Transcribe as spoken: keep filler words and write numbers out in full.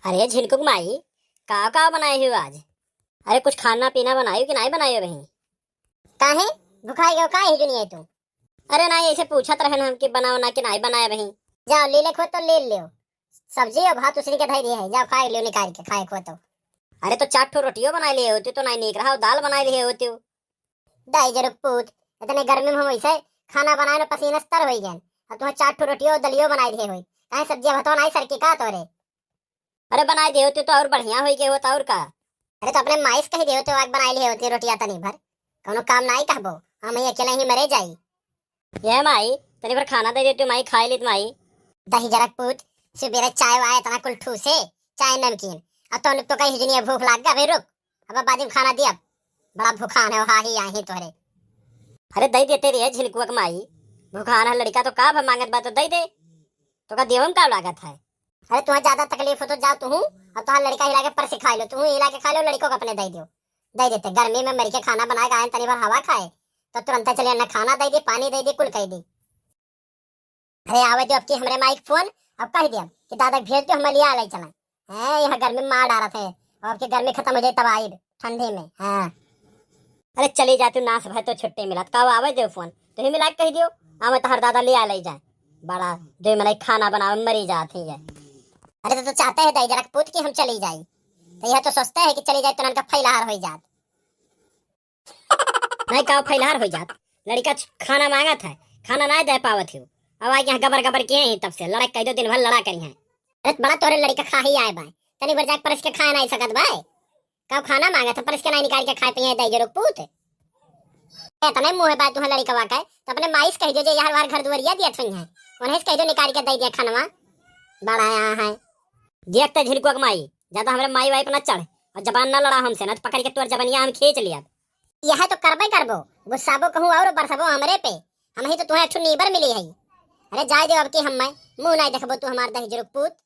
अरे झिनकुक माई, का का बनाए हो आज? अरे कुछ खाना पीना बनायो कि नाई बनायो बहिन? काहे, भुखाई गयो का ही दुनिया तू? अरे नाई, ऐसे पूछत रहन हम कि बनाओ ना कि नाई बनाए बहिन। जाओ ले ले खो तो ले लियो, सब्जी और भात उसी के धई दिए है, जाओ खाए लियो निकाल के, खाए खो तो। अरे तो चार ठो रोटियो बनाए लिए होती तो नाई नीक रहा, दाल बनाए लिए होती। दाई जरुक पूत, इतने गर्मी में हम ऐसे खाना बनाए ना पसीना से तर होई गए। अब तुम्हें चार ठो रोटियो दलियो बनाए दिए होई, काहे सब्जी भात नाई सर की का तोरे? अरे बनाए दे होती तो और बढ़िया होई गए होता और का। अरे तो अपने माई से कह दे होते, आग बनाए लिए होती रोटियां तनी भर, कोनो काम नाई कहबो, हम ही अकेले ही मरे जाई। ये माई, तनी भर खाना दे देती माई, खाए लेत माई। दही जरक पूत, सुबेरे चाय वाय इतना कुल ठूसे, चाय नमकीन, अब तो तो कहीं हिजनिया भूख लाग गया भाई, रुक, अब बाद में खाना दिया, बड़ा भूखान है, हा ही आई तोहरे। अरे दे देते रे झिलकुआ के माई, भूखान है लड़का तो का भा मांगत बा तो दे दे, तो का देवम का लागत है? अरे तुम्हें ज्यादा तकलीफ हो तो जाओ तू, अब तुम्हारा लड़का हिला के परस खा लो, तू हिला के खा लो, लड़कों को अपने दे दो, दे देते। गर्मी में मर के खाना बना के आए, तनी भर हवा खाए, तो तुरंत चले ना, खाना दे दे, पानी दे दे, कुल कह दे। अरे आवे दो अब की हमरे माई के फोन, अब कह दे कि दादा के भेज दो, हम लिया ले चला। हैं, यहाँ गर्मी में मार डालत है, और अब की गर्मी खत्म हो जाए तब आइब ठंडी में। हाँ। अरे चली जा तू, नास भाई तो छुट्टी मिलत, का आवे दे फोन, तू ही मिला के कह दियो, आवे तोहर दादा लिया ले जाए। बड़ा दो मिनट खाना बनावे मरी जात ही है। अरे तो, तो चाहते हैं दाई जरा पूत कि हम चली जाई, तो यह तो सोचते हैं कि चली जाए तो उनका फैलाहार हो जात। नहीं का फैलाहार हो जात, लड़का छ-, खाना मांगत है, खाना ना दे पावत हो, अब आके यहाँ गबर गबर किए हैं, तब से लड़ाई कह दो, दिन भर लड़ा करी हैं। अरे बड़ा तोरे लड़का खा ही आए बाय, तनी भर जाके परस के खाए नहीं सकत बाय, का खाना मांगत है, परस के नहीं निकाल के खाए पिए दाई जरुक पूत। इतना मुँह है बाय तुम्हें लड़कवा के, तो अपने माई से कह दो जे यार वार घर दुआरिया दिया थई है, उन्हें से कह दो निकाल के दे दिया खानवा, बड़ा यहाँ है। देख तो झिलकुआ के माई, ज्यादा हमरे माई वाई पे ना चढ़, और जबान ना लड़ा हमसे, ना तो पकड़ के तोर जबनिया हम खींच लिया। यह तो करबे करबो, गुस्साबो कहूँ और बरसबो हमरे पे। हम ही तो तुम्हें अच्छू नीबर मिली है। अरे जाए दो अब की हम मैं मुँह नहीं देखबो तू हमार दही जरुक पूत।